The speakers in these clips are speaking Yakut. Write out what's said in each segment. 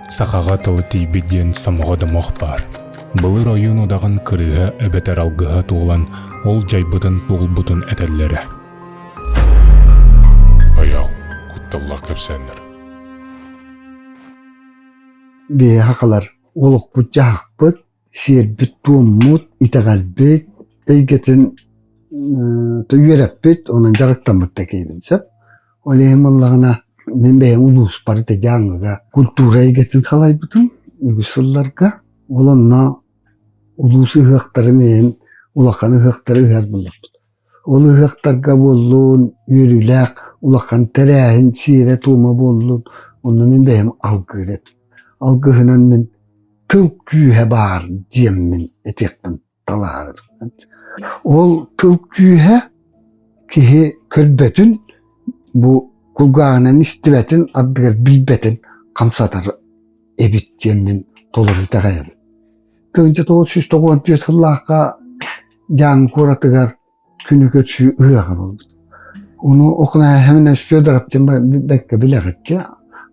Сахаҕа тылы тиийбит диэн сомоҕо домох баар. Былыр ойуун удаҕын кырыыһа эбэтэр алгыһа туолан, ол дьайбытын туолбутун этэллэрэ. Айаал, кутталлаах кэпсээннэр. Биһиги сахалар олохпут-дьаһахпыт, сиэрбит-туоммут, итэҕэлбит эйгэтин үөрэппит, онон дьарыктаммыт да киһибин сөп. Ол иһин буоллаҕына, мин бэйэм улууспар Дьааҥыга культура эйгэтин салайбытым үгүс сылларга. Ол онно улуус ыһыахтарын иһин улахан ыһыахтары ыһар буоллахпыт. Ол ыһыахтарга буоллун, үөрүүлээх улахан тэрээһин сиэрэ-туома буоллун, онно мин бэйэм алгыыр этим. Алгыһынан мин тыл күүһэ баар диэммин этиэхпин талаһар. Ол тыл күүһэ киһи көрбөтүн, бу кулгааҕынан истибэтин, ардыгар билбэтин хамсатар эбит диэммин толору итэҕэйэбин. 1994 сыллаахха Дьааҥы куоратыгар күнү көрсүү ыһыаҕа буолбут. Ону Охонаһымина Федоров диэн бэккэ билэҕит дии.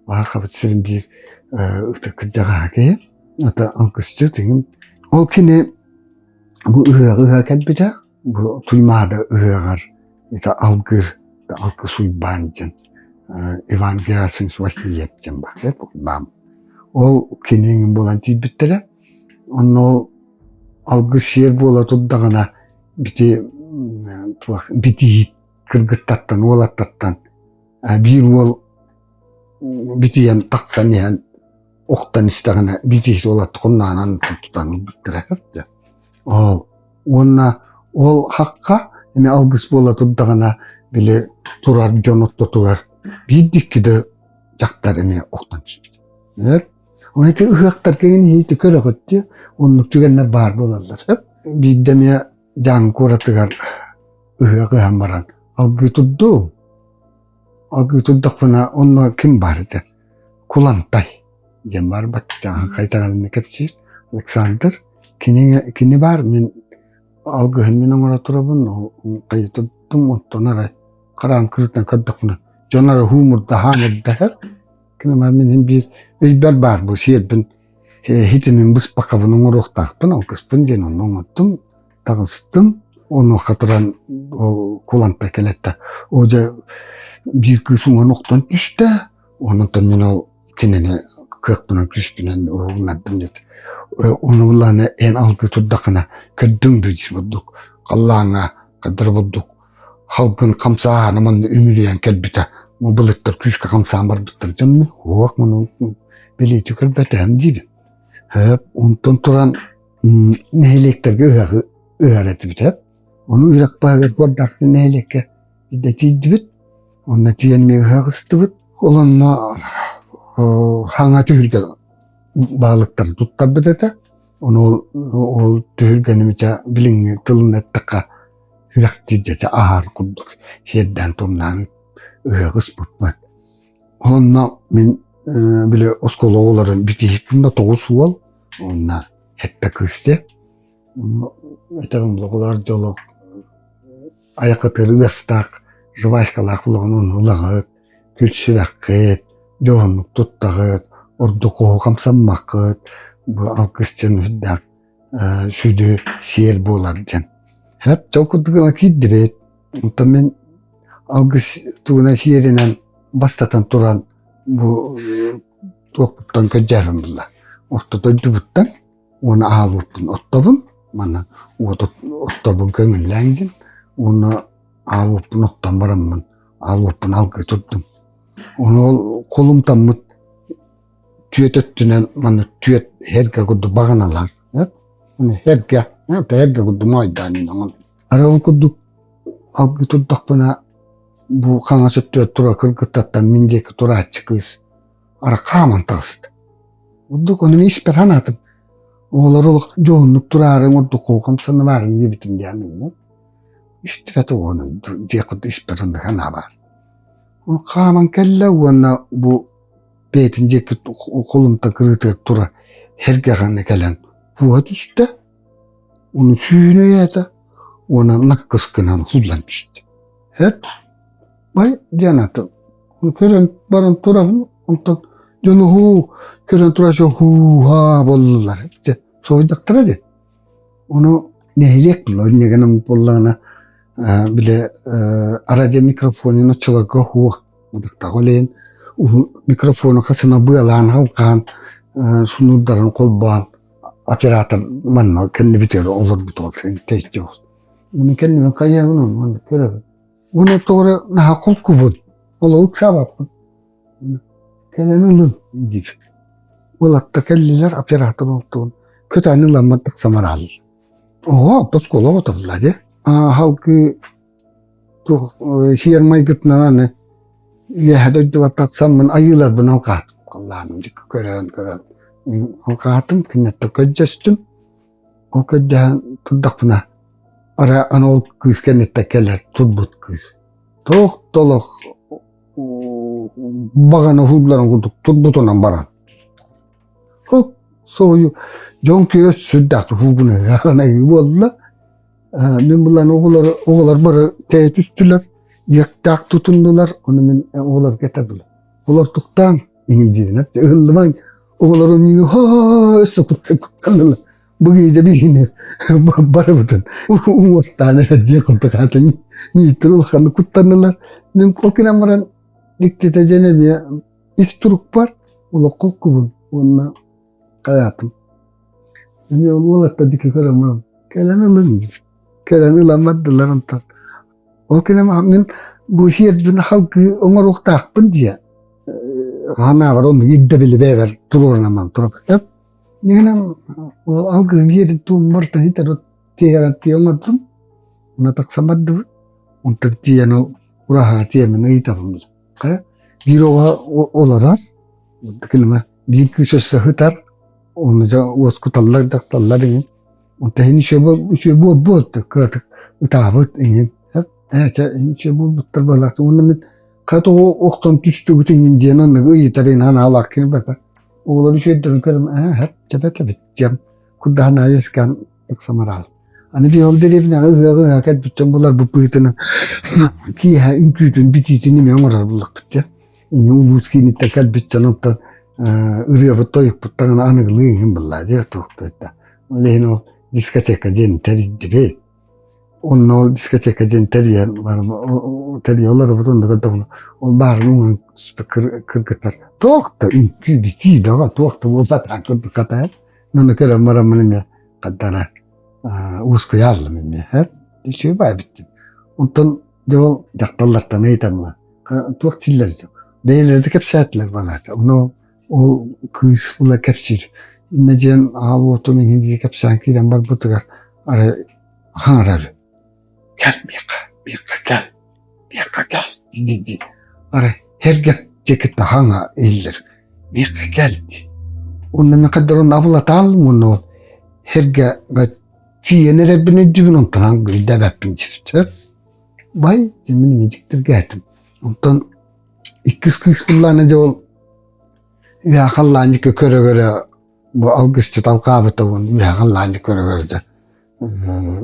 Баахабыт сирин биир ытык кырдьаҕаһа киһи. Ата алгысчыт иҥин. Ол кини бу ыһыаҕы ыһа кэлбитэ. Бу Туймаада ыһыаҕар это алгыр алгыс Уйбаан диэн Иван Герасимович Васильев диэн баар Уйбаан. Ол кини иҥин буолан тиийбиттэрэ. Онно ол алгыс сиэр буола турдаҕына бити туох битиһит кыргыттартан уолаттартан биир уол битийэн тахсан иһэн охтон истэҕинэ битиһит уолатты хоннаанан тутан ылбыттара ол уонна ол хахха эми алгыс буола турдаҕына били турар дьон ортотугар биир дикки да дьахтар эмиэ охтон түспүт. Оны ити ыһыахтарга иһити көрөҕүт дии, оннук түгэннэр баар буолаллар. Биирдэ эмиэ Дьааҥы куоратыгар ыһыах ыһан баран алгыы турдум. Алгыы турдахпына онно ким баар этэ? Кулантай диэн баар баччааһын хайтарарыны кэпсиир Александр. Кини, кини баар, мин алгыһын мин оҥоро турабын, хайы турдум, оттон арай хараам кырыытынан көрдөхпүнэ дьон ара хуумурдаһаан Кини мин биир өйбөр баар бу сиэрбин хитимин быспакабын оҥоруохтаахпын, алгыспын диэн онно оҥордум, таҕыстым. Онуоха туран ол куланта кэлэттэ. О дьэ биир кыыс уҥан охтон түстэ. Онтон мин ол кинини кыахпынан күүспүнэн уһугуннардым диэт. Ону буллаана эн алгыы турдаххына көрдүҥ дуу диир бурдук. Халлааҥҥа хаддар бурдук халгын хамсааһына манна үмүрүйэн кэлбитэ. Былыттар күүскэ хамсаан барбыттар дьонно. Уох муну билиити көрбөтөһөм диибин. Хөп, онтон туран нэһилиэктэргэ ыһыаҕы ыһар этибит. Ону үрэх баһыгар куордаахтын нэһилиэккэ биирдэ тиийдибит. Онно тиийэн эмиэ ыһыах ыстыбыт. Ол онно хаҥа түһүлгэ баалыктары туттарбыт этэ. Ону ол түһүлгэни билиҥҥи тылын эттэххэ сүрэхтиирдэтэ аһаар курдук сиэрдээн туомнаан ыһыаҕы ыспыппыт. Онно мин били оскуола оҕолорун битиһиттим да 9 уол уонна 7 кыыс диэ. Этэбин оҕолор дьоло айакытыр ыастаах жвачкалаах улахан ону ылаҕыт, күлсүбэххит, дьоһуннук туттаҕыт, ордук хоһу хамсаммаккыт, бу алгыс диэн үрдээх сүдү сиэр буолар диэн. Хэп ол курдук киирдибит. Онтон мин алгыс тугунан сиэринэн бастатан туран бу туохпуттан көрдьөөрүм булла. Орто дойдубуттан уонна аалуоппун оттобун. Манна уот оттобун көҥүллээҥ диэн. Уонна аалуоппун оттон бараммын аалуоппун алгыы турдум. Ону ол холумтаммыт түөт өттүнэн манна түөт эргэ курдук баҕаналар эргэ эргэ курдук моойдоон иҥэн Арай ол курдук алгыы турдахпына бу хаҥас өттүгэр турар кыргыттартан мин диэки турааччы кыыс ара хааман таҕыста. Ордук ону мин испэр санаатым. Оҕолор олох дьоһуннук тураарыҥ ордук хамсанымаарыҥ диэбитим диэн истибэт оҕону диэх курдук испэр онно санаа баар. Хааман кэллэ уонна бу бэйэтин диэки холумта кырыытыгар турар эргэҕинэ кэлэн кууһа түстэ, ону сүүнэ өйөөтө уонна наккыс гынан сууллан түстэ. Эт, бай диэн аты көрөн баран турабын, онтон Дьон уһуу көрөн турар хуу-haa буоллулар. Дьэ, соһуйдахтара дии. Ону нэһилиэк буолла, инньэ буоллаҕына бile радио микрофонун оччолорго уһуох мадыктаах олейн микрофону хасына быалаан халҕаан сунуурдарын холбоон оператор манна кэннибитигэр олорбут ол тэйчи ол. Мин кэннибин хайыабын онно көрөбүн. Уну тоҕо наһаа холкубун, ол ыксаабаппын. Кэлэн ылын диир. Уолаттар кэллилэр оператор буолтугун көтөөн ыламмат тахсамараал. Оҕо оскуола оҕото буолла дии. Халгыы туох сиэр майгытынан аны үөһэ дойдубар тахсаммын айыыларбын алҕаатым халлааным дьикки көрөн көрөн алҕаатым күннэттэ көрдөстүм ол көрдөһөн турдахпына ара аны ол кыыс кэнниттэн кэлэр турбут кыыс туох да олох баҕана уһуулларын курдук турбутунан баран Ол соһуйу дьон күө сүрдээх уһуугуна буолла. Мин булан оҕолор оҕолор бары тэйэ түстүлэр, дьиэктээх тутуннулар, ону мин оҕолорго этэбин. Олор туктаан иҥин диибин ыһыллымаҥ оҕолорум миигин хоо өссө куттаннылар. Бу киһи биһини барыбытын уҥуохтаан эрэ дьиэ курдук аата мииттэр улаханнык куттаннылар. Мин ол гынан баран дьиктитэ диэн эмиэ ис турукпар олоххо кубун уонна хайаатым. Эмиэ ол уолаттар диэки көрөн кэлэн ылын кэлэн ылан бардылар онтон. Ол кэнэ мин бу сиэрбин халгыы оҥоруохтаахпын диye ханаабар оннук ирдэбили бэйэбэр туруорунаман турабын. Ньыгынан ол алгыым иэрин тууммар таһытар тиэҕэн тиэ оҥордум. Уна тахсан бардыбыт. Онтон тиийэн ол ураһаҕа тиэмэн ыйытабын. Биир оҕо олорор, биир кыыс өссө сытар, ону дьэ уоскуталлар дьахталлар иҥин. Онтон иһин үчүгэй буолбут кыратык ытаабыт иҥин. Ээ чэ үчүгэй буолбуттар буолаахтар уонна мин хата охтон түстүгүт иҥин диэн оннук ыйытар иҥин анаалаах киирбэтэ. Оҕолор үчүгэйдэрин көрөн ээ һэп чэбэт эбит диэн курдаһан аайы үөскээн ыксамараал. Аны биир ол дэриэбинэҕэ ыһыаҕы ыһа кэлбит дьон булар бу быһыытынан киэһэ үҥкүүтүн битиитин эмиэ оҥорор буллахпыт дьэ. Ини улуус кииниттэн кэлбит дьон онтон ырыабыт тойукпут таҥана аныгылыы иҥин буллаа дьэ туохтуйда. Ол иһин ол дискотека диэн тэрийдибит. Онно ол дискотека диэн тэрийэн тэрийэ олоробут онно көрдөҕүнэ ол баарын уҥан кыргыттар туох да үҥкүү битии бөҕө туох да буолбатах курдук хатаһар. Ону көрөн бараммын эмиэ хардара уускуйааллым эмиэ һэ үчүгэй баайбыт Онтон дьэ ол дьахталлартан ыйытаммын туох дииллэр бэйэлэрэ да кэпсээтилэр балаата ону ол кыыс була кэпсиир иннэ диэн аал уотун иһин дии кэпсээн киирэн барбытыгар арай хаҥарар кэл миэхэ миэхэ кэл миэхэ кэл дии арай эргэ диэки хаҥа иһиллэр миэхэ кэл дии уонна мин хайдах онно абылатаалым уонна ол эргэ тиийэн эрэрбин өйдүүбүн онтон өйдөөбөппүн диэбит бай мин дьиктиргээтим онтон иккис кыыс буллаана дьэ ол үһэ халлаан диэки көрө-көрө бу алгысчыт алҕаабыта уон үһэ халлаан диэки көрө-көрө дьэ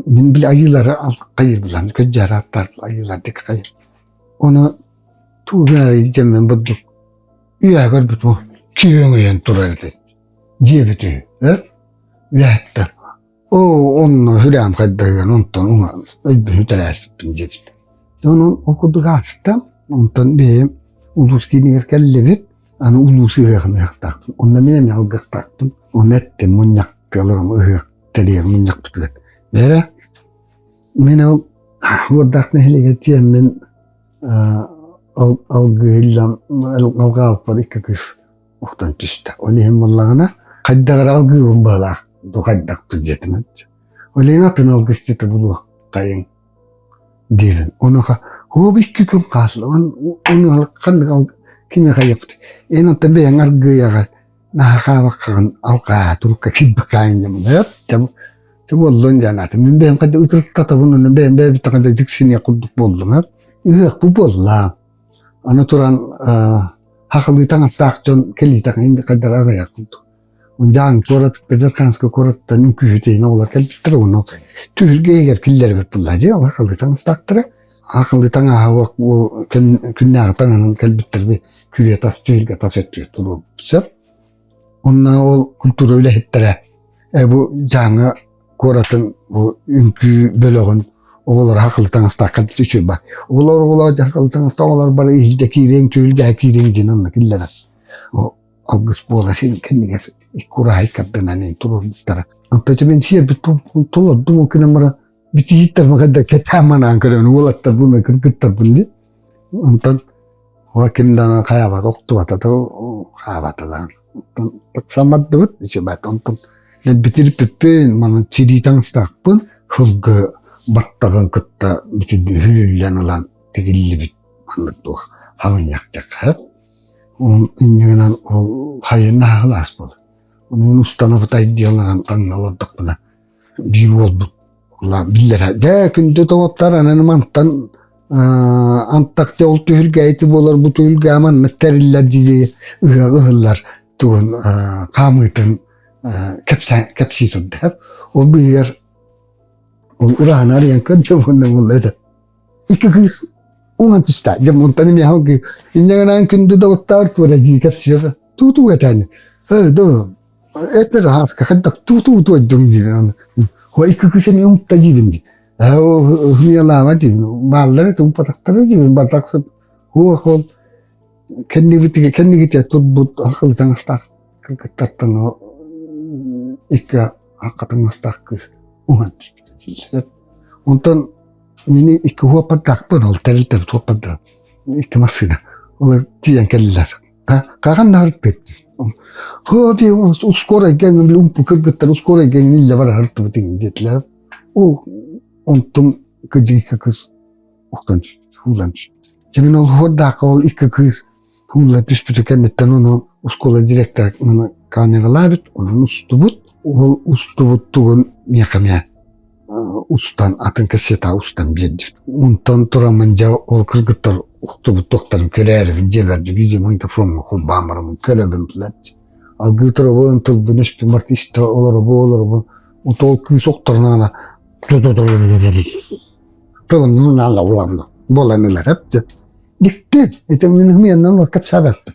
мин били айыылары хайыр булан көдьөөр ааттаар айыылар диэки хайыр ону тугу гынарый диэммин бурдук үөһэ көрбүт киһи өҥөйөн турар этэ диэбит үһү үөһэттэн Оо, онно сүрэҕим хайдыһыан онтон уҥа өйбүн үтэлээспиппин диэбит. Онон ол курдук ааста. Онтон бэйэм улуус киинигэр кэллибит. Аны улуус ыһыаҕын ыһыахтаахпын. Онно мин эмиэ алгыстаахпын. Онно эттим мунньахтыаларым ыһыах тэрийэр мунньахпытыгар. Бээрэ, мин ол Уордаах нэһилиэгэр тиийэммин алгыһыллан алҕаабыппар икки кыыс охтон түстэ. Ол иһин буоллаҕына, хайдах эрэ алгыыбын быһалаах, ду хайдах диэтим. Ол иһин атын алгысчыты булуоххайыҥ диирин. Онуоха оо икки күн хаалла. Ону ханнык кими хайыппыт. Эн онтон бэйэҥ аргыйаҕа наһаа хаабаккаҕын алҕаа турукка киирбэккаайын дьамын. Чэ буоллун диэн аатым. Мин бэйэм хайда ытырыктатабын, онно бэйэм бэйэбиттэн хайда дьиксиниэх курдук буоллум. Ыһыах бу буолла. Аны туран хахалыы таҥастаах дьон кэлиитэ хайдах аҕыйах курдук. Дьааҥ куорат Верханскай куораттан үҥкүүһүтүн оҕолор кэлбиттэр уонна түһүлгэ иһигэр киллэрбит булла дии ол хахалыы таҥастаахтара. Акыллы таҥаһа күннээҕи таҥаһынан кэлбиттэрби күрүө тас түһүлгэ тас өттүгэр туруорбут сөп. Онно ол культура үлэһиттэрэ бу Дьааҥы куоратын бу үҥкүү бөлөҕүн оҕолоро акылы таҥастаах кэлбит үчүгэй бар. Оҕолор оҕолор акылы таҥастаах оҕолор бары иһирдьэ киириэҥ, түһүлгэҕэ киириэҥ диэн онно киллэрэр. Алгыс буола син кэннигэр икки ураһай кардынан туруорбуттара. Онто мин сиэрбит толордум ол күнэн баран бүтүһүттэр хайда кэтээн манаан көрөн уолаттарбын кыргыттарбын дии. Онтон Оҕо ким даҕаны хайаабата, охтубата да, хаабата да. Онтон ыксаммардыбыт, ичибэт. Онтон бүтүрүппүппүн, манан тирии таҥастаахпын, сылгы баттаҕын кытта бүтүннүү үһүлүллэн ылан тигиллибит маннык туох хаҥынньахтахха. Ол инньэ ол хайын наһаалаас буолар. Онон устан абытай диэн таҥна олордохпуна биир уолбут биллэрэ дьэ күндү доҕоттор анан мантан антах дьэ ол түһүлгэ ити буолар бу түһүлгэ маннык тэриллэр дии ыһыаҕы ыһыллар тугун хаамыытын кэпсии турда ол быыһыгар ол ураһаны арыйан көрдө уонна буолла этэ икки кыыс уҥан түстэ дьэ мантан эмиэ инньэ гынан күндү доҕоттоор туора дии кэпсиир туу-туу этэн э доо Это раска, хайдах туу-туу туойдуҥ диир. Ой, икки эмиэ умта диибин дии. Хмелаама диибин. Бааллара тумпатахтара диибин. Батахсып хуох ол кэннибитигэ кэннигитэ турбут акыл таҥастаах кыргыттартан икки акка таҥастаах кыыс уһан түспүтэ. Онтон мини икки хуоппардаахпын ол тэрилтэ хуоппардаах икки массыына. Ол тиийэн кэллилэр. Хаһан да артыт. Хоби ускорай гэнин умпу кыргыттар ускорай гэнин иллэ бар артыбыт диэтилэр. Ол онтум кыдьыка кыз ухтан хуулан түспүт. Дьэ ол хуордаахха ол икки кыыс хуулан түспүтэ кэнниттэн ону оскуола директор камералаабыт, онон устубут. Ол устубут тугун миэхэ эмиэ устан атын кассета устан биэрдим. Онтон тураммын дьэ ол кыргыттар устубут туохтарын көрөөрүбүн дьиэлэргэ видеомагнитофоҥҥа холбоон бараммын көрөбүн билээт. Алгыы турабын тылбын өспүн барыта истэ олоробун олоробун ол кыыс охторунаана тылым наала буолан ылар эп дьикти ити мин хымыйаннан кэпсээбэппин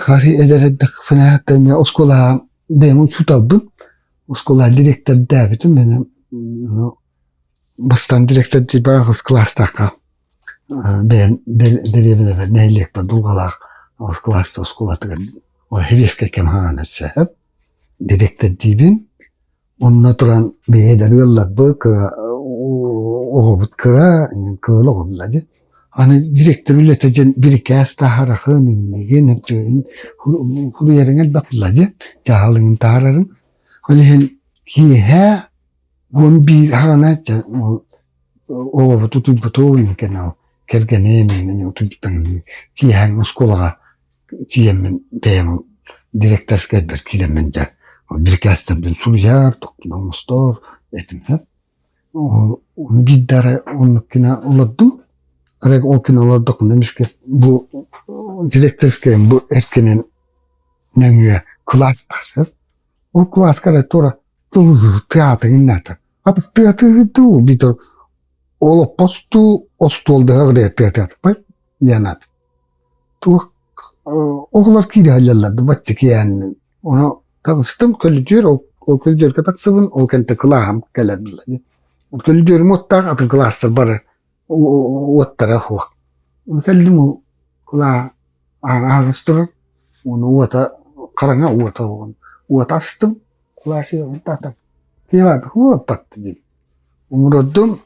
Хары эдэр эрдэхпинэ тэҥҥэ оскуолаҕа бэйэм учууталбын, оскуола дириэктэрдээбитим мин бастаан дириэктэрдиирбэр аҕыс кылаастаахха бэйэм дэриэбинэбэр нэһилиэкпэр Дулҕалаах аҕыс кылаастаах оскуолатыгар сэбиэскэй кэм хаҥана сөп дириэктэрдиибин. Онно туран бэйэлэр ыалларбыт кыра оҕобут кыра кыыл оҕолор дии. Аны директор үлэтэ диэн бирикээс таһаарахын иннигин суруйарыҥ элбэх буолла дии дьаһалыҥын таһаарарыҥ. Ол иһин киэһэ 11 хаҕана оҕобут утуйбутун кэнэ кэргэним утуйбуттан киэһээҥҥи оскуолаҕа тиийэммин бэйэм директорскайбар киирэммин дьэ бирикээстэрбин суруйар, тохтун оҥостор этим Ону биирдэ арай оннук гына олордум. Арай ол күн олордохпуна эмискэ бу директорскайым бу эркинин нөҥүө кылаас баар. Ол кылааска эрэ тура тыаата гыннаата. Аты тыатыы биитэр олоппостуу остуолдаһа гына тыатаатыппай диэн аат. Туох оҕолор киирэ сылдьаллар да бачча киэһээннин. Ону таҕыстым көлүдүөр ол ол көлүдүөргэ тахсыбын ол кэнтэ кылааһым кэлэр буолла дии. Көлүдүөрүм уоттаах атын кылаастар бары уоттара суох. Кэллим ол кылаа аһаҕас турар уонна уота хараҥа уота уота астым кылаас таата киһи хуоппатты диэн умурдум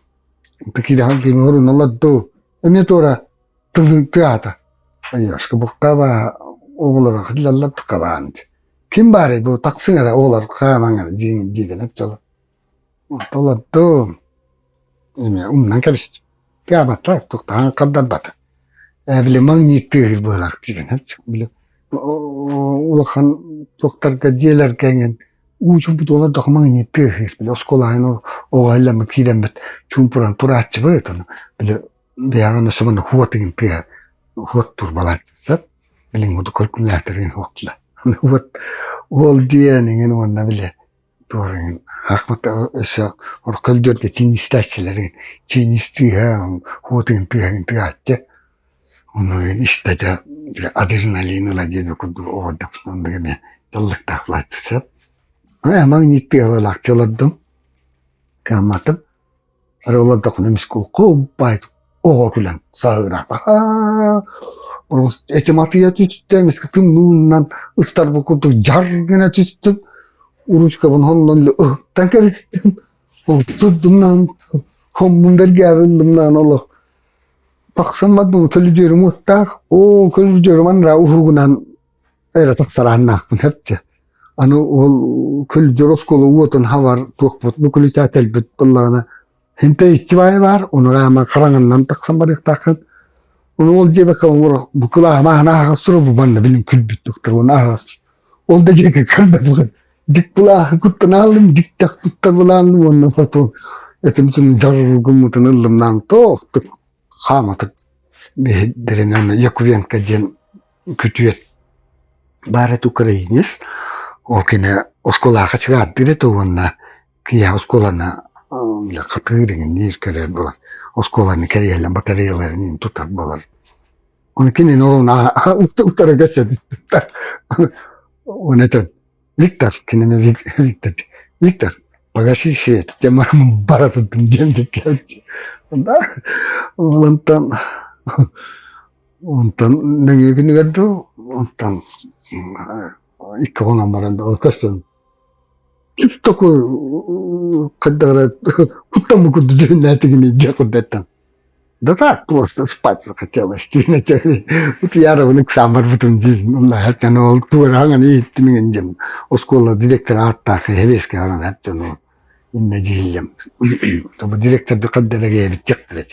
киирэҕин киимэ олорду эмиэ туора тыаата Айашка бухтаба оҕолоро хыллаллар тыкабаан ким баарый бу тахсыҥ эрэ оҕолор хаамаҥ эрэ диэн диигэнэ Толордум. Эмиэ умнан кэбистим. Каабата, туохтаан хардарбата. Ээ, били маҥнай тыаһыыр быһыылаах диибин били улахан туохтарга дьиэлэргэ эҥин уу чуумпут олордоххо маҥнай тыаһыыр. Били оскуолаҕа оҕо иллэммит киирэммит чуумпуран турааччыбыт. Ону били бэйэҕин өссө манна хуот игин тыаһа хуот турбалааччы Билиҥҥи курдук көрүлээхтэрин хуоттула. Вот ол диэн иҥин уонна били. Туорайын Ахмат өссө оркөлдөргө чинистээччилэрин чинис тыаһа уотун тыаһын тыаһааччы ону истэ дьэ адреналин ыла диэбит курдук оҕордохпун оннук эмиэ дьаллыктаах былааччы сөп. Маҥнай тыалалаахчы олордум кыамматым. Арай олордохпуна эмискэ баай оҕо күлэн саһыгыраата этим атыйа түстэ эмискэ тымныынан ыстарбыт курдук дьар гына түстүм ручкабын хоннон ыһыктан кэбистим сурдумнаан хоммун бэргээбин олох тахсан бардым көлүдүөрүм уоттаах оо көлүдүөрүм анараа уһугунан эрэ тахсарааннаахпын хэпчэ аны ол көлүдүөр оскуола уотун хабар туохпут выключательбит буоллаҕына Хинтэйиччи баайа баар, ону аама хараҥаннан тахсан барыахтааххын. Ону ол диэбэккэ оҥоро бу кылааһым ааһан аһаҕас турар бу манна билин күлбүт доктор уонна аһаҕас. Ол да диэки көрбөт дик кылааһы куттан ааллым, диктэх туттар былаанным уонна потом этим син жаргыммытын ыллымнаан тоохтук хааматык биһиддэринэн Якубенко диэн күтүөт баар этэ украинец. Ол кини оскуолаҕа чыгаардыыр этэ уонна киэһэ оскуоланы хатыыр иҥинниир көрөр буолан оскуоланы кэрийэллэн батареяларын тутар буолар. Оны кинини оруна утара кэсэбиттэр. Оны этэн Виктор, кинини Виктор, Виктор, погаси свет, тем бара турдум диэн кэлчи. Онтон онтон нөҥүө күнүгэр дуу, онтон икки хонон баран көстөн такой хайдах куттаммыт курдук дьүһүннээтигини дьиэ курдаттан. Да так просто спать захотелось. Утуйарабын ыксаан барбытым диир. Онно ол туораҕын иһиттим иҥин диэн оскуола директора ааттаах Хэбиэскэ баран хаттан ол иннэ дииллем. Тобу директорды хаддарагиэбит тиэхтэрэ.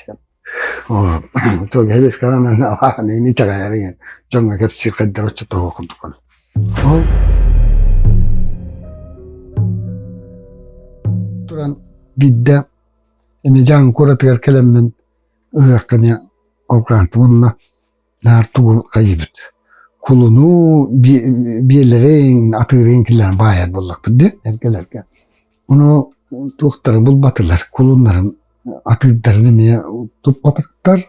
Хэбиэскэ баран авааны итэҕэйэр дьоҥҥо кэпсиир хайдар оччотооҕу курдук. Ол туран биирдэ эмиэ Дьааҥы куоратыгар кэлэммин ыһыахха эмиэ алҕаатым уонна наар тугу хайыыбыт кулуну биэлэрин атыырын киллэрэн баайар буоллахпыт дии эргэлэргэ. Ону туохтары булбатылар кулуннарын атыырдарын эмиэ туппатахтар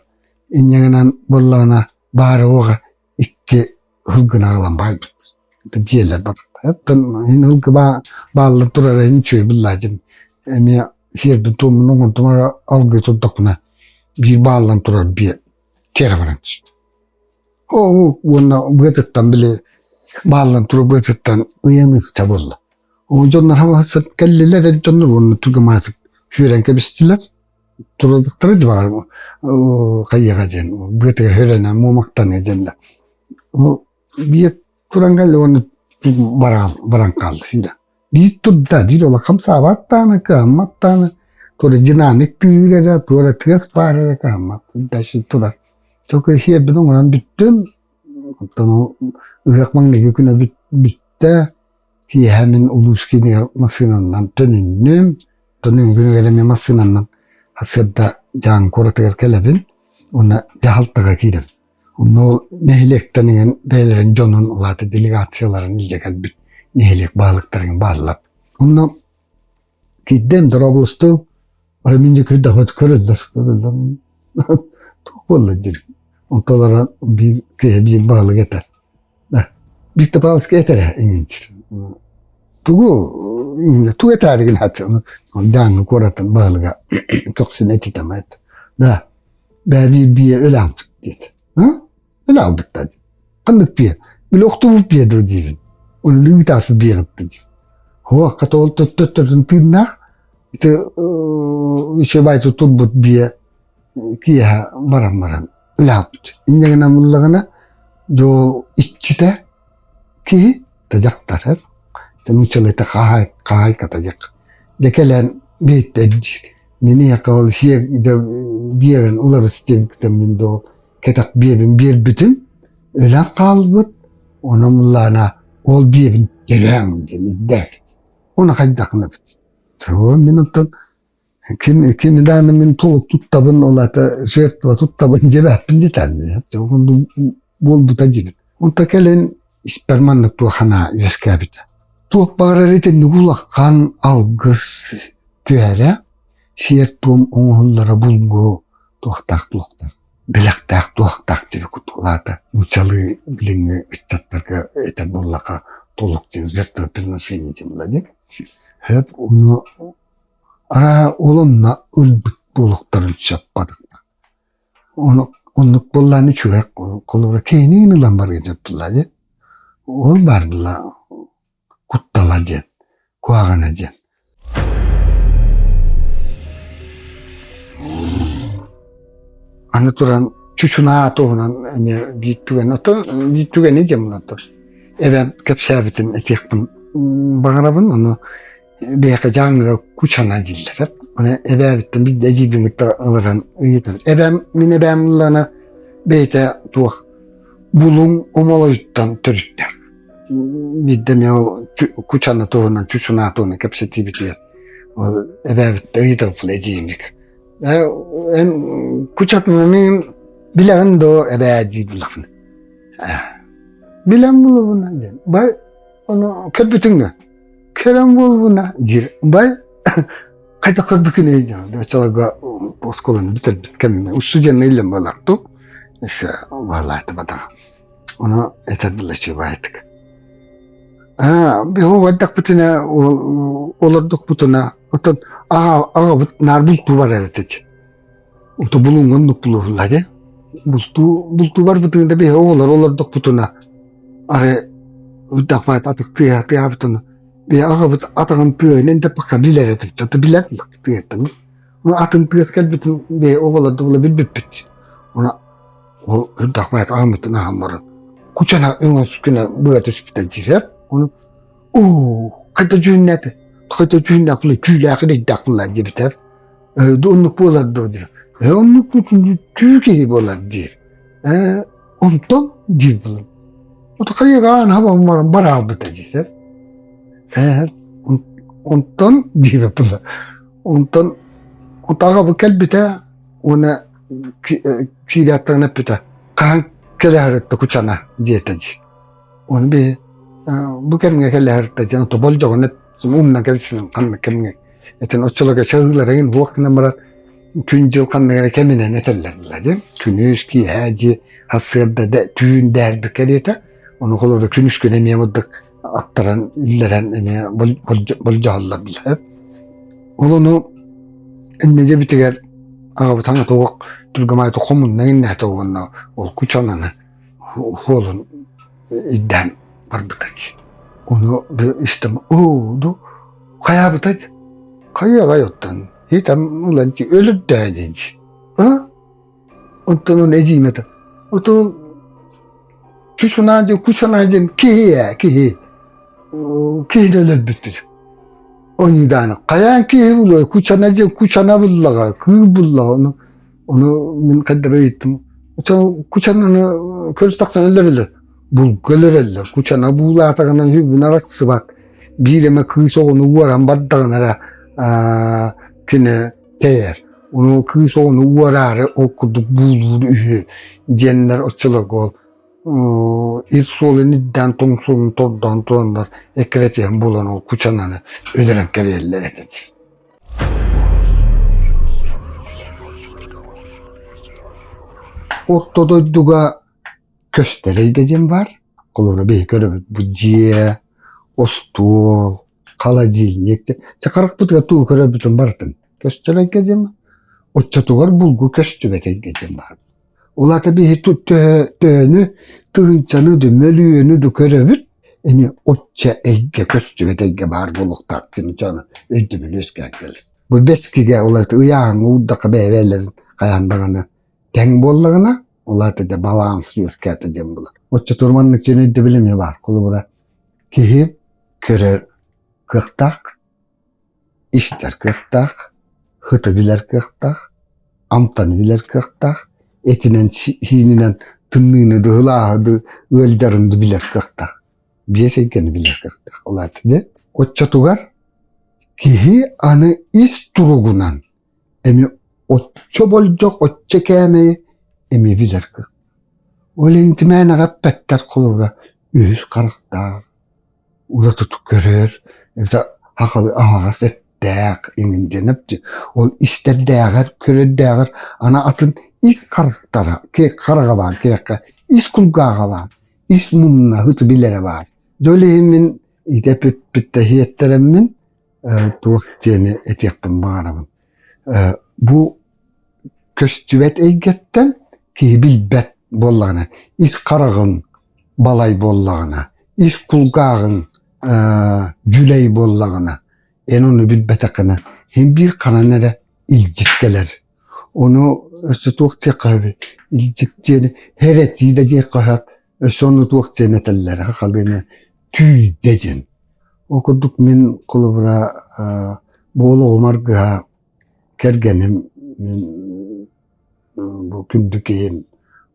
инньэ гынан буоллаҕына баара уоҕа икки ылгын аҕалан баайбыт. Дьиэлэр батыктар. Ылгы бааллан турар иһин үчүгэй буллаадьым. Эмиэ сиэрбин туоммун оҥордум алгыы турдахпына биир бааллан турар биэ тиэрэ баран түстэ. Оо уонна быатыттан били бааллан турар быатыттан ыйаныахча буолла. Ол дьоннор хабахсат кэллилэр эр дьоннор уонна түргэмаатык сүүрэн кэбистилэр. Турадыктара дьыбаар хайыаҕа диэн быатыгар хөрөнөн муомахтаныа диэн да. Ол биир туран кэллэ уонна баран баран хаалла сүүрэ. Биир турда, биир олох хамсаабат даҕаны, кыһаммат даҕаны, туора динамик тыыр эрэ, туора тыас баар эрэ кыһаммат. Дальше турар. Только сиэрбин оҥорон бүттүм. Оттон ол ыһыах маҥнайгы күнэ бүттэ. Киэһэ мин улуус киинигэр массыынанан төнүннүм. Төнүнгүнүгэр эмиэ массыынанан сарсыарда Дьааҥы куоратыгар кэлэбин уонна дьаһалтаҕа киирэбин. Онно ол нэһилиэктэн иҥэн бэйэлэрин дьонун, ол аата делегацияларын илдьэ кэлбит нэһилиэк баһылыктарын бааллар. Онно киирдэм, дорооболостум, арай мин дьэ көрдөхпүт көрөллөр, көрөллөр. Туох буолла диир. Онтулара биир киһи биир баһылык этэр. Виктор Павлович этэрэ иҥинчир. Тугу тугу этээри гынааччы Дьааҥы куоратын баһылыга көхсүн этитэмэт. Да, бэби бие өлө диэт. Өлө албыттар. Ханнык бие? Били охтубут бие дуу диибин. Оны лүгүтаас биэҕитти диир. Хуакка тоол төттөттөрүн тыыннаах ити үчүгэй турбут бие киэһэ баран баран үлэһэппит. Инньэ гынан ыллаҕына, дьол иччитэ киһи да дьахтар нууччалыыта хаһаай хаһаайката дьэх. Дьэ кэлэн биэттэр диир. Мин ол сиэ биэрэн уларыс диэбиттэн мин доо кэтэх биэбин биэрбитим өлөн хаалбыт. Онон ыллаана ол биэбин төлөөҥ диэн ирдээбит. Оны хайдах гынабыт? Мин оттон Ким кими даҕаны мин толук туттабын, ол аата жертва туттабын диэбэппин диэтээм. Буолбута диибин. Онто кэлин испэр маннык туох санаа үөскээбитэ. Туох баҕарар итинник улахан алгыс түһэрэ, сиэр-туом оҥоһуллара булгу туохтаах туохтаах, бэлэхтээх туохтаах диэби кутулаата. Нууччалыы билиҥҥи ыччаттарга этэр буоллахха толук диэн жертвоприношение диэн буолла дии. Сөп ону араа ол онно ылбыт буолуохтарын сөп бадыкта. Ону оннук буоллаан үчүгэй холобура киһиниин ылан барыа дьоттулаа дии. Ол баар буолла куттала диэн, куһаҕана диэн. Аны туран чучунаа туһунан эмиэ биир түгэн, оттон биир түгэни диэн буолан тур. Эбэм кэпсээбитин этиэхпин баҕарабын, ону биһиэхэ дьааҥыга кучана дииллэр. Ону эбээбиттэн биирдэ эдьиийбин кытта ыларан ыйытар. Эбээм, мин эбээм ыллана бэйэтэ туох булуҥ омолойуттан төрүттээх. Биирдэ эмиэ ол кучана туһунан, чучунаа туһунан кэпсэтиибитигэр ол эбээбиттэн ыйыталпын эдьиийимик. Эн кучатынан билэҕин дуо эбээ диир буллахпына. Билэн булабына диэн. Бай ону көрбүтүҥ дуо? Кэлэн буолбуна диир. Бай хайдах көрбүкүнүй диэн. Оччолорго оскуоланы бүтэрбит кэммин устудьуонна иллэн буолаахту. Өссө баалааты бадаҕа. Ону этэр былачыбаайтык. Аа, биһу бардахпытына олордохпутуна оттон аҕабыт наар бултуу барар этэ. Ото булуҥҥа оннук булуһуллар дии. Бултуу бултуу барбытыгар да биһи оҕолор олордохпутуна арай үрдэхпэт атах тыаһа тыаһаабытына биһи аҕабыт атаҕын тыаһын эндэппэккэ билэр этибит. Ото билэр тыаһыттан. Ону атын тыас кэлбитин биһи оҕолор да була билбиппит. Ону ол үрдэхпэт аҕаммытын аһан баран кучана өҥөс гына быа түспүтэ дьиһэр. Ону оо хайда дьүһүннээтэ хайда дьүһүннээх түүлээх ирэйдээх буолла диэбитэр. Оннук буолар дуо диир. Оннук түү киһи буолар диир. Онтон диир булан. Хайыгаан хабан баран бараалбыта диир. Онтон диир була. Онтон аҕабы кэлбитэ уонна киирээттэрин эппитэ. Хаһан кэлэһэритте кучана диэтэ дии. Оны би бу кэмҥэ кэлэһэритте диэн тобол дьоҕун умна кэлсин ханна кэмҥэ Этин оччолорго чаһыыларыгын буох гынан баран күн-дьыл ханнык эрэ кэминэн этэллэр буолла дии. Күнүс, киэһэ дии, сарсыарда да түүн дэһэрбит кэриэтэ. Ону холобура күнүс күн эмиэ муддук аттаран үллэрэн эмиэ болдьоһоллор билэр. Ол ону иннэ дьэбитигэр аҕабыт хаҥа туох түргэмаайты хомунна иннээтэ уонна ол кучананы хуолун ирдээн барбыта дии. Ону истэм оо ду хайаабытай хайыаҕай оттон хитам ылан өлөрдөө диэн а онтон он эдьиийим этэ отон кусунаа диэн кусанаа диэн киһи ээ киһи киһини өлөрбүттэр оньудааны хайаан киһи булуой кучана диэн кучана буллаҕа кыыл буллаҕа ону ону мин хайдах ыйыттым кучананы көрүс тахсан өлөрөллөр булка өлөрөллөр кучана буулаатаҕына үһүбүн арахсыбат биир эмэ кыыс оҕону уоран бардаҕына эрэ кини тэйэр ону кыыс оҕону уораары ол курдук буулуур үһү диэннэр оччолорго ол ир суолун ирдээн тоҥ суолун тордоон тураннар эккирэтиһэн буолан ол кучананы өлөрөн кэбиһэллэр этэ Орто дойдуга көстөр эйгэ диэн баар. Холобура биһиги көрөбүт бу дьиэ, остуол, холодильник дьэ харахпытыгар тугу көрөрбүтүн барытын көстөр эйгэ диэн Оччотугар булгу көстүбэт эйгэ диэн баар. Ол аата биһи төһөнү, тыһыынчаны да, мөлүйүөнү да көрөбүт, эмиэ оччо эйгэ көстүбэт эйгэ баар буолуохтаах диэн дьону өйдөбүл үөскээн кэлэр. Бу бэскигэ ол аата ыйааһыҥҥа уурдахха бэйэ-бэйэлэрин хайаан даҕаны тэҥ буоллаҕына, ол аата дьэ баланс үөскээтэ диэн буолар. Оччотугар маннык дьон өйдөбүл эмиэ баар. Холобура, киһи көрөр кыахтаах, истэр кыахтаах, сыты билэр кыахтаах, амтаны билэр кыахтаах, этинэн-сиининэн тымныыны да ылааһы да ыалдьарын да билэр кыахтаах. Биэс эйгэни билэр кыахтаах. Ол аата дьэ, оччотугар киһи аны ис туругунан эмиэ оччо болдьох, оччо кээмэйи эмиэ билэр кыахтаах. Ол иһин тимээнэҕэ эппэттэр холобура үһүс харахтаах. Уратытык көрөр, эбэтэр хахалы аһаҕас эттээх иҥин диэн эпти. Ол истэрдээҕэр, көрөрдөөҕөр аны атын ис харахтара, хараҕа баар киһиэхэ, ис кулгааҕа баар, ис мунна ыты билэрэ баар. Дьэ ол иһин мин итэпиппит иһиэттэрэммин туох диэни этиэхпин баҕарабын. Бу көстүбэт эйгэттэн киһи билбэт буоллаҕына, ис хараҕыҥ балай буоллаҕына, ис кулгааҕыҥ дьүлэй буоллаҕына, эн ону билбэтэххинэ, син биир ханан эрэ илдьит кэлэр. Ону өссө туох диэххэ сөбүй? Илдьит диэни хэрэтии да диэххэ сөп, өссө ону туох диэн этэллэр сахалыыны түүрдэ диэн. Ол курдук мин холобура бу олоҕум аргыһа кэргэним мин бу күндү киһим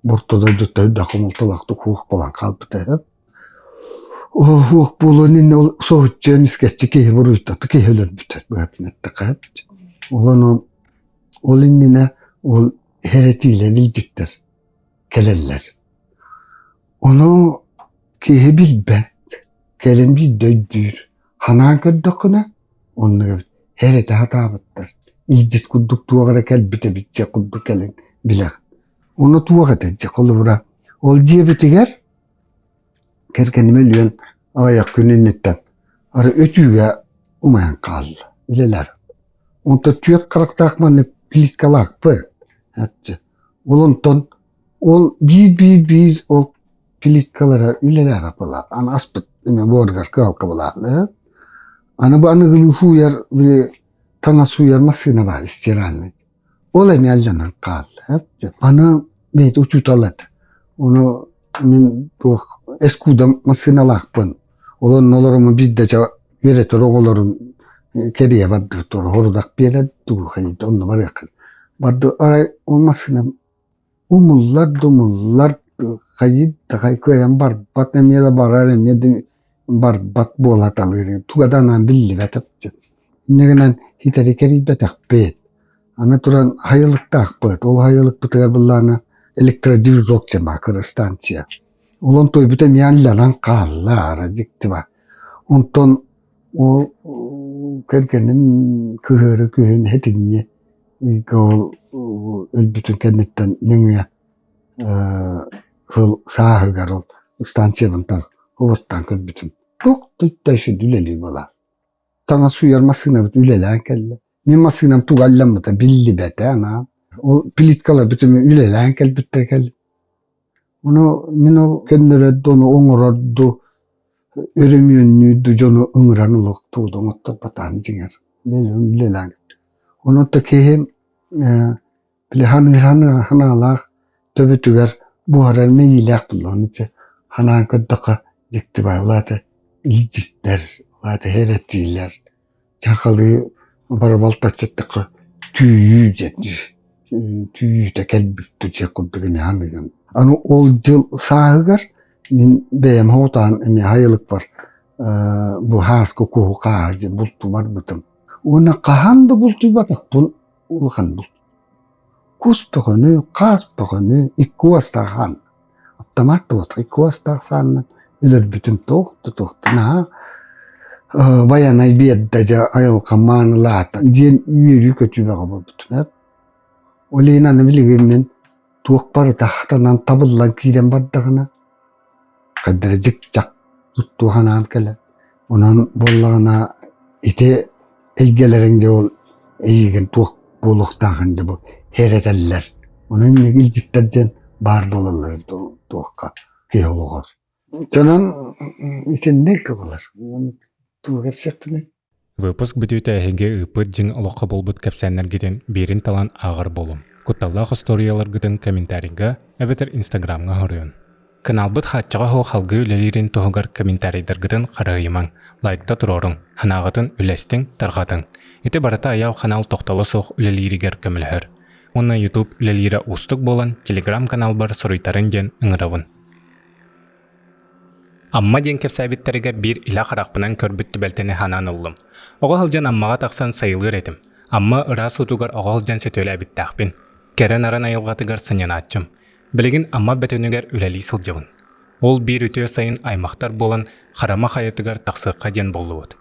орто дойдуттан үрдэх хомолтолоохтук суох буолан хаалбыта үһү. Ол суох буолуон иннинэ ол соһуччу эмискэччи киһи буруйдатык киһи өлөрбүтэ быһатын эттэххэ. Ол ону ол иннинэ ол хэрэтиилэр илдьиттэр кэлэллэр. Ону киһи билбэт, кэлин биирдэ өйдүүр. Ханаан көрдөххүнэ, оннук эбит. Хэрэтэ сатаабыттар. Илдьит курдук туох эрэ кэлбит эбит дьэ курдук кэлин билэҕин. Ону туох этэ дьэ холобура ол дьиэбитигэр кэргэним өлүөн аҕыйах күн инниттэн арай өтүүгэ умайан хаалла үлэлэр. Онтон түөрт харахтаах маннык плиткалаахпыт. Ол онтон ол биир-биир-биир ол плиткалара үлэлээх аппалаах. Аны аспыт эме буоругар кыалкабылаах. Аны бу аныгылыы сууйар били таҥас сууйар массыына баар стиральный. Ол эмиэ алдьанан хаалла. Аны бэйэтэ учуутал этэ. Ону мин туох эскудам массыыналаахпын. Ол онно олоруммун биирдэ дьэ үөрэтэр оҕолорум кэрийэ бардыбыт хорудах биэрэр тугу хайыта онно барыаххын. Барды арай ол массыынам умуллар да умуллар хайыт да кыайан барбат эмиэ да барар эмиэ да барбат буола талыыр туга да анаан биллибэт инньэ гынан хитэри кэрийбэтэхпит. Аны туран хайылыктаахпыт. Ол хайылыкпытыгар былаана электродвижок диэн баар кыра станция. Ол онтуйбут эмиэ алларан хаалла ара дьикти бар. Онтон ол кэргэним кыһыары күһүн этинньи ыйга ол өлбүтүн кэнниттэн нөҥүө сыл сааһыгар ол станциябын тас уоттаан көрбүтүм. Туох да сүдү үлэлиир буолаар. Таҥас сууйар массыынабыт үлэлээн кэллэ. Мин массыынам туга алламмыта биллибэтэ анаан. Ол плиткалар бүтүн үлэлээн кэлбиттэр кэл. Ону мин ол көннөрөрдү, ону оҥорорду, өрөмүөннүүрдү дьону ыҥыран олох тугу оҥотторботаҕым дьиҥэр. Үлэлээн. Онон то киһи били ханыыр ханаалаах төбөтүгэр буһарар мэйиилээх буоллаҕына ити ханаан көрдөххө дьикти баҕайы ол аата илдьиттэр, ол аата хэрэтиилэр сахалыы барабалтаччыттахха түүйүү диэн түүйүүтэ кэлбиппит дьэ курдук эмиэ саныыгын. Аны ол дьыл сааһыгар мин бэйэм оҕотоон эмиэ сайылыкпар бу һааскы куһу хааһы диэн бултуу барбытым. Уонна хаһан да бултуйбатахпын улахан булт. Кус бөҕөнү, хаас бөҕөнү икки уостаах хаан Аптамаат да буолтах икки уостаах сааннан өлөрбүтүм туох да туох да наһаа байанай биэрдэ дьэ айылҕа маанылаата диэн үөрүү-көтүү бөҕө буолбутум ээ. Ол иһин аны билигин мин туох барыта хатанан табыллан киирэн бардаҕына хайдах эрэ дьик-дьах туттуу санаам кэлэр. Онон буоллаҕына ити эйгэлэриҥ дьэ ол эйигин туох буолуохтааҕын дьэ бу хэрэтэллэр. Онон инники илдьиттэр диэн баар буолаллар туохха киһи олоҕор. Онон итинник буолар. Тугу кэпсиэхпиний? Выпуск бүтүүтэ эһиги ыыппыт дьиҥ олоххо буолбут кэпсээннэргитин биирин талан ааҕар буолуҥ. Кутталлаах остуоруйаларгытын комментарийга эбэтэр инстаграмҥа хоруйун. Каналбыт хааччаҕа суох салгыы үлэлиирин туһугар комментарийдаргытын харыһыйымаҥ, лайкта туруоруҥ, санааҕытын үллэстиҥ, тарҕатыҥ. Ити барыта Айаал ханаал тохтоло суох үлэлииригэр көмөлөһөр. Уонна YouTube үлэлиирэ уустук буолан, Telegram-каналбар суруйтарыҥ диэн ыҥырабын. Амма диэн кэпсээбиттэригэр биир илэ харахпынан көрбүт түбэлтэни санаан ыллым. Оҕо сылдьан Аммаҕа тахсан сайылыыр этим. Амма ыраас уутугар оҕо сылдьан сөтүөлээбиттээхпин. Кэрэ нарын айылҕатыгар сынньанааччым. Билигин Амма Бөтүнүгэр үлэлии сылдьабын. Ол биир үтүө сайын аймахтар буолан Харама хайатыгар тахсыахха диэн буоллубут.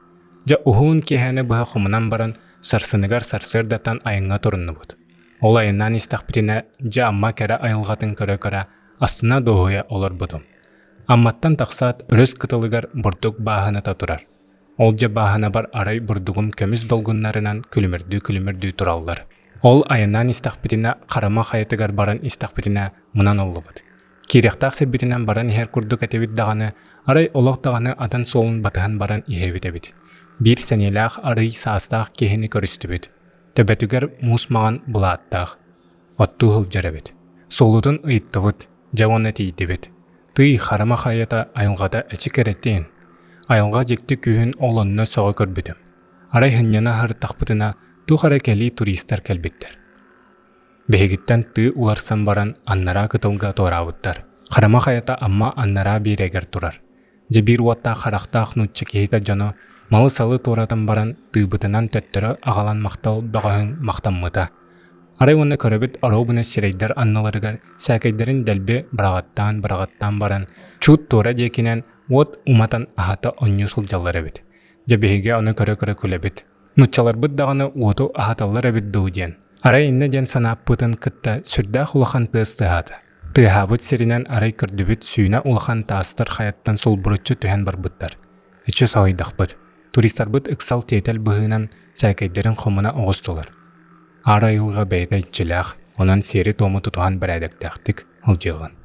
Дьэ уһун киэһэни быһа хомунан баран, сарсыныгар сарсыардаттан айаҥҥа туруннубут. Ол айаннаан истэхпитинэ, дьэ Амма кэрэ айылҕатын көрө-көрө, астына дуоһуйа олорбутум. Амматтан тахсаат, өрүс кытылыгар бурдук бааһыната турар. Ол дьэ бааһынабар арай бурдугум көмүс долгуннарынан күлүмүрдүү-күлүмүрдүү тураллар. Ол айаннаан истэхпитинэ, Харама хайатыгар баран истэхпитинэ, мунан ыллыбыт. Киириэхтээх сирбитинэн баран иһэр курдук этибит даҕаны, арай олох даҕаны атын суолун батыһан баран иһэбит эбит. Биир сэниэлээх арый саастаах киһини көрүстүбүт. Төбөтүгэр муус маҥан былааттаах. Оттуу сылдьар эбит. Суолутун ыйыттыбыт, дьэ уонна тиийдибит. Тыый, харама хайата айылҕата эчи кэрэтиэн. Айылҕа дьикти күүһүн ол онно сөҕө көрбүтүм. Арай сынньана сырыттахпытына, туох эрэ кэлии туристар кэлбиттэр. Биһигиттэн тыы уларсан баран аннараа кытылга туораабыттар. Харама хайата Амма аннараа биэрэгэр турар. Дьэ биир уоттаах харахтаах нуучча киһитэ дьону малы-салы туоратан баран тыыбытынан төттөрү аҕалан махтал бөҕөһүн махтаммыта. Арай уонна көрөбүт оруобуна сирэйдэр анныларыгар сээкэйдэрин дэлби быраҕаттаан-быраҕаттаан баран чуут туора диэкинэн уот уматан аһата оонньуу сылдьаллар эбит. Дьэ биһиги ону көрө-көрө күлэбит. Нууччаларбыт даҕаны уоту аһаталлар эбит дуу диэн. Арай иннэ диэн санааппытын кытта сүрдээх улахан тыас тыаһаата. Тыаһаабыт сиринэн арай көрдүбүт сүүнэ улахан таастар хайаттан сулбуруччу түһэн барбыттар. Эчи соһуйдахпыт. Туристарбыт ыксал-тиэтэл быһыынан сээкэйдэрин хомуна оҕустулар. Аар айылҕа бэйэтэ иччилээх, онон сиэри-туому тутуһан бэрээдэктээхтик сылдьыаҕын.